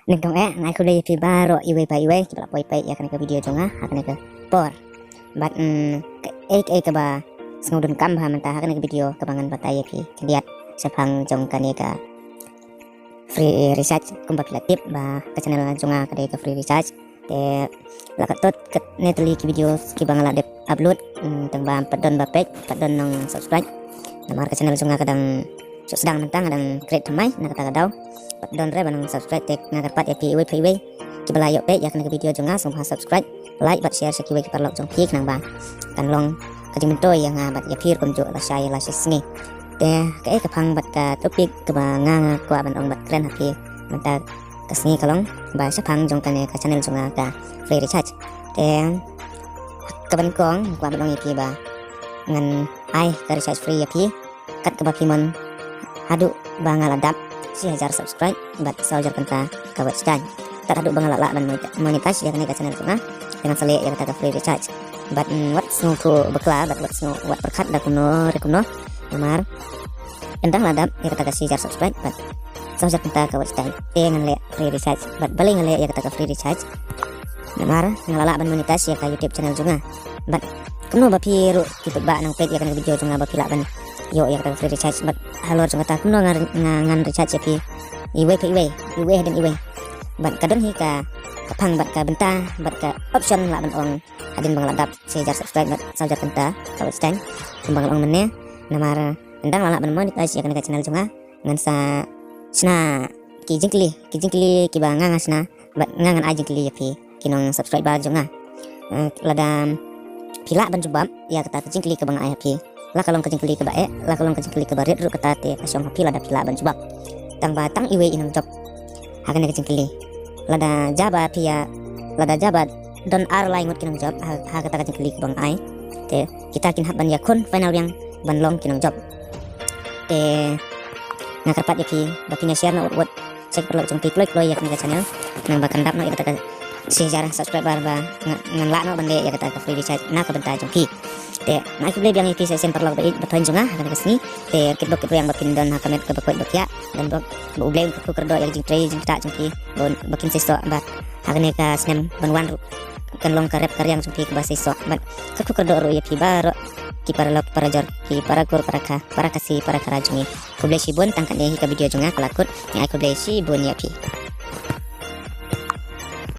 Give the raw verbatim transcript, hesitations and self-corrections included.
Nyngkong eh nga ai khublei ïa phi baroh iwei pa iwei kiba la poi peit ïa kane ka video jong nga ha kane ka por. Bad mm, kaei kaei kaba sngewdon kam bha mynta ha kane ka video kaba ngan batai ïa phi khyndiat shaphang jong kane ka free recharge. Kumba phi la tip ba ka channel jong nga ka dei ka free recharge. Te la katto katne tylli ki video kiba nga la dep upload, mm, tang ba pat don ba peit, pat don nong subscribe. Namar ka channel jong nga ka dang shu sdang mynta, nga dang create thymmai na kata ka daw. Pat don re ba nong subscribe, te nga kyrpad ïa phi iwei pa iwei kiba la ïoh peit ïa kane ka video jong nga, sngewbha subscribe, like bad share sha kiwei ki paralok jong phi khnang ba kan long ka jingmyntoi ïa nga bad ïa phi ruh kumjuh lashai lashisngi. Te kaei ka phang bad ka topic kaba nga nga kwah ban ong bad kren ha phi mynta ka sngi ka long ba shaphang jong kane ka channel jong nga ka free recharge. Te kaba nyngkong nga kwah ban ong ïa phi ba ngan ai ka recharge free ïa phi kat kaba phi mon haduh ba nga la dap shi hajar subscribe bad saw hajar kynta ka watch time. Tad haduh ba nga la lah ban monetize ïa kane ka channel jong nga, te ngan sa leh ïa kata ka free recharge. Bad mm, wat sngewthuh bakla bad wat sngew wat pyrkhat da kumno re kumno. Namar ynda nga la dap ïa kata ka shi hajar subscribe bad saw hajar kynta ka watch time, te ngan leh free recharge. Bad balei nga leh ïa kata ka free recharge? Namar nga la lah ban monetize ïa ka YouTube channel jong nga. Bad kumno ba phi ruh phi paidbah nang peit ïa kane ka video jong nga ba phi lah ban ïoh ïa kata ka free recharge, bad halor jong kata kumno nga, nga ngan recharge ïa phi iwei pa iwei, iwei hadien iwei. Bad ka don hi ka, ka phang bad ka bynta bad ka option lah ban ong hadien ba nga la dap shi hajar subscribe bad saw hajar kynta ka watch time, kumba nga la ong mynne. Namar ynda nga la lah ban monetize ïa kane ka channel jong nga, ngan sa shna ki jingkylli, ki jingkylli kiba nga nga shna bad nga ngan ai jingkylli ïa phi ki nong subscriber jong nga. Eh, lada phi lah ban jubab ïa kata ka jingkylli kaba nga ai ha phi, la ka long ka jingkylli kaba eh, la ka long ka jingkylli kaba rit ruh, kata te ka shong ha phi lada phi lah ban jubab. Tang ba tang iwei i nongjop ha kane ka jingkylli. Lada jia ba phi ïa, lada jia ba don ar lai ngut ki nongjop ha, ha kata ka jingkylli kaba nga ai, te kita kin hap ban ïakhun final biang ban long ki nongjop. Te nga kyrpad ïa phi ba phin ïa share noh wut wut sha ki paralok jong phi kloi kloi ïa kane ka channel, khnang ba kan dap noh ïa kata ka shi hajar subscriber ba nga, ngan lah noh ban leh ïa kata ka free recharge na ka bynta jong phi. Te nga ai khublei biang ïa phi sa shisien paralok ba ïeit ba thoiñ jong nga ha kane ka sngi. Te kitbok kitrwiang ba phin don ha ka met kaba koit ba khiah. Don bok ba U Blei un kyrkhu kyrdoh ïa ka jingtrei jingktah jong phi, ba un, ba kin seisoh bad ha kane ka snem ban wan ruh kan long ka rep ka riang jong phi kaba seisoh. Bad kyrkhu kyrdoh ruh ïa phi baroh ki paralok ki parajor, ki parakur parakha, para Khasi para Khara jong ngi. Khublei shibun, tang katne hi ka video jong nga ka la kut. Nga ai khublei shibun ïa phi.